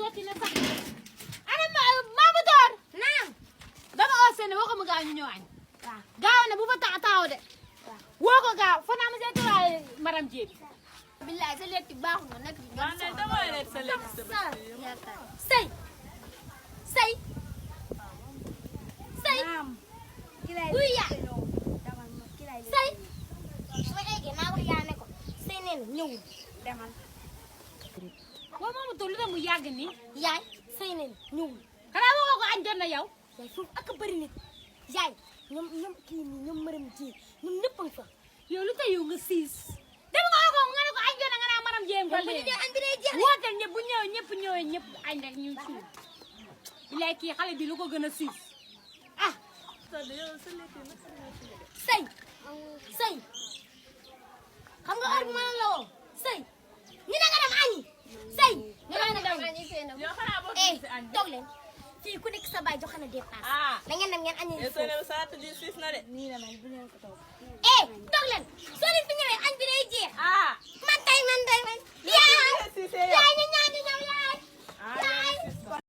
metti na sax ana Mama Door naam dama oo seen woo ko mu gaaw ñu ñëw añ waaw gaaw na bu fa taxaw de woo ko gaaw fa naa ma seeti waaye maram jébi billaay sa lekk baaxul nga nekk sëy sëy sëy buy yaay sëy su ma eggee naa wax yaa ne ko sëy nee na ñëwul demal waaw Mama Door lu tax mu yàgg nii yaay sëy nee na ñëwul xanaa waxoo ko añ jot na yow yaay foofu ak bëri nit yaay ñoom kii nii ñoom maram ji ñoom ñëpp a ngi fa yow lu tax yow nga siis dem nga waxoo nga ne ko añ jot na nga naa maram jéem ko léegi añ bi day jeex wootal ñëpp bu ñëwee ñëpp añ rek ñu suuf bilaay kii xale bi lu ko gën a siis ah sëy sëy xam nga heure bi ma la woo sëy ñu ne nga dem añi sëy nga dem añi seen toog leen fii ku nekk sa baay joxe na dépense na ngeen dem ngeen añi sa tëdd siis na de nii la mel bu leen ko toog